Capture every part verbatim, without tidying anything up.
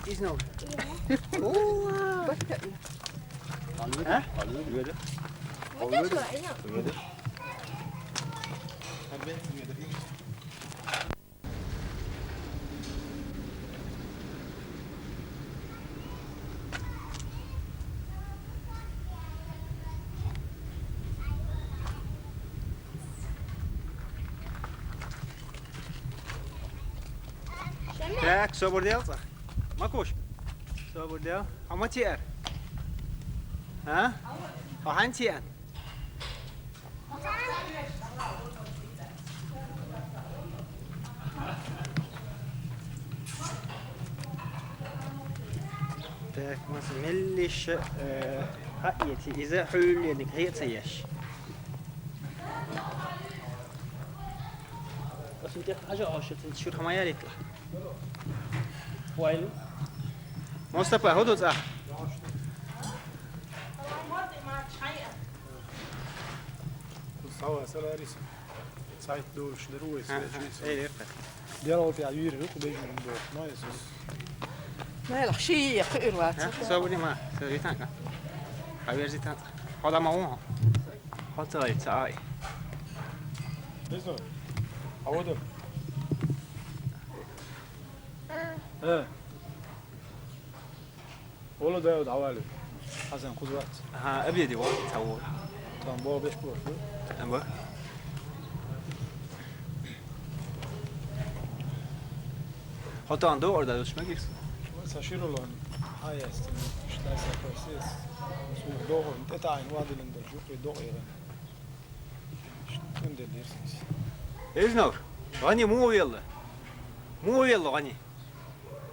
Изно. О. А? Так, собар де цӀа. Макуш. Собар де. Хьо ма теара? А? Хьо хӀана теана? Так, маса меллиша, э, хьаэти, иза хьуьллениг хье ца еш. Ас тӀехьа хьажа, а шо цун шура хӀама яритла. Вайл. Мустапа, хӀу ду цӀа? Сава, саларис. Сайт душ, дер уйс, Ха, ха, чуйс. Э, э, ха. Дер ол пя юр, ху бежин душ, но, Иисус. Найлах ши, я, ху ир вац. Ха, собуди ма, со витанка. Хавер зитан. Хода ма он. Хода ай, цай. Безо. Аводо. Э. Ола да дӀавали. Хьасан кузвац. Ага, абеди ва, цаво. Там бо беш бо. Амба. Хотан до орда душ магис. Са ширулон. Хаястин. Штай са косис. Су догон. Тетайн вадилин да жупи догон. Шун делирсис. Эзнор. Гани му велла. Му велла гани.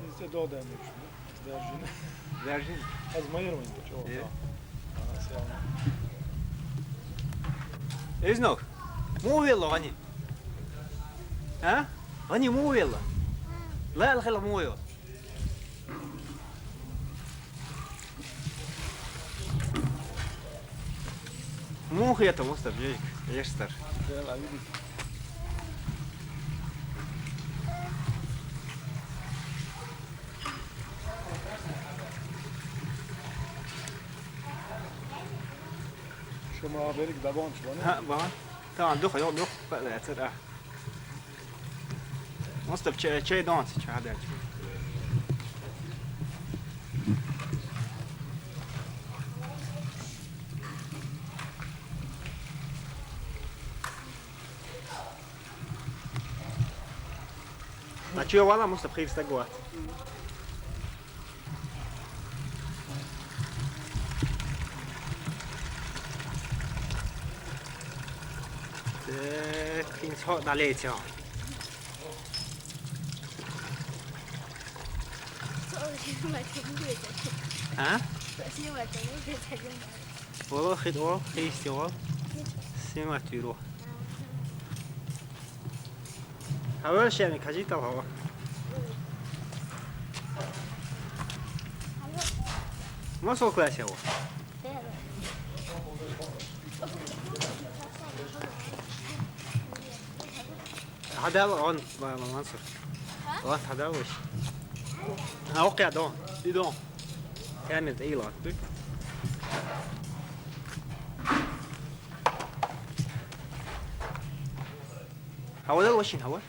Изде дода мушна. Сдержин. Сдержин. Аз майрвин чё. Э. Ага, сяна. Эзнок. Му велла гани. А? Гани му велла. Ла ал хала му велла. Муха это муста бжик, ешстар. Шума берик дагон чула. Ха, ба. Тамам, дух, ёл, дух, ба, да, цара. Мустап, чай, чай дон, чай дон. А чё вала, Мустап, хивста гуат? Так, кин схо далейтё. А? Вала хит о, хисти о. Сима тюро. Хавар шами кажи тал хава. Ма сол класс ява. Хадал он, ма-, ма-, Мансур. Ха? Ва хадал ваш. А, окей, дон. И дон. Камер да ила. Хавал вашин, хавал.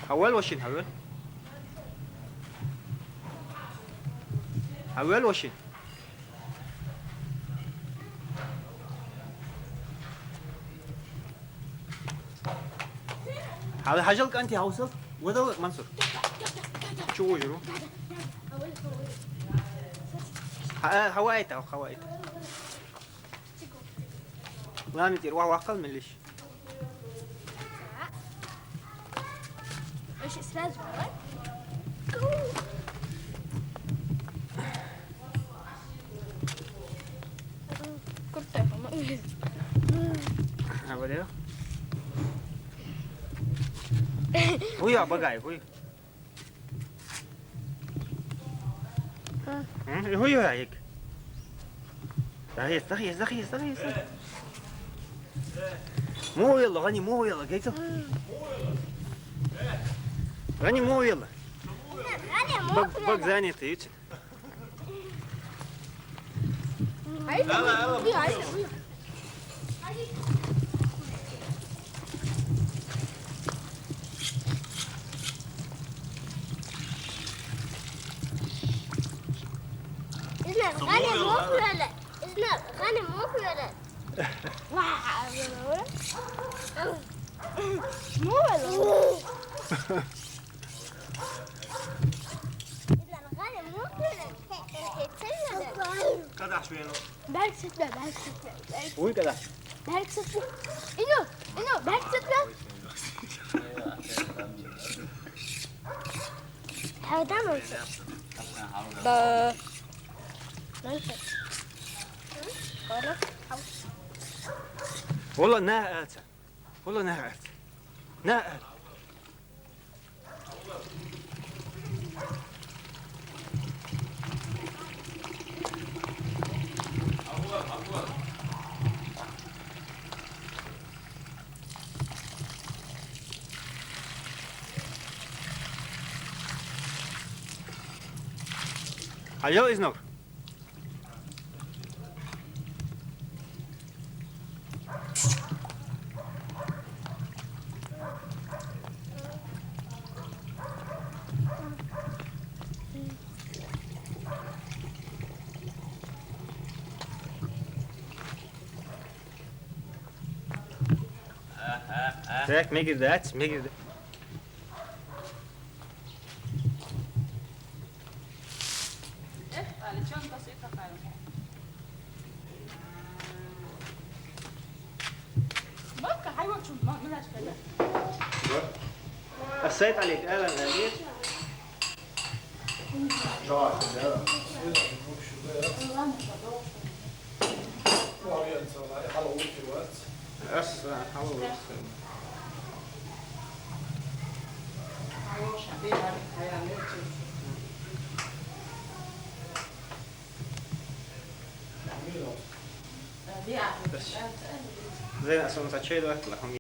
Хавал вашин, хавал. Хавал вашин. Хавал хажал канти хавсал. Вадал Мансур. Чего жру? Ха-, хавайта, хавайта. Ламитир ва вакал милиш. Вообще сразу, да? Крутой, по-моему. Говорю. Хуя багай, хуй. М, хуя ик. Захис, захис, захис, захис. Му велла, гани, му велла, гейцо. غني مو يلا. بق، بق زاني تيجي. إذن غني مو فعلا. إذن غني مو فعلا. مو ولا. إذن غني مو فعلا. قدح شوية. بارك ستة، بارك ستة، بارك وين كده؟ بارك ستة. إنو، إنو، بارك ستة. هذا ما يصير. با. ما يصير. خلاص. والله إنها آلتة. والله إنها آلتة. إنها آلتة. Hallo, ist noch. Так, мегирдат, мегирдат. قصيت عليك، أهلًا، أهلًا. زين، أصلًا صار شيء دلوقتي، لكن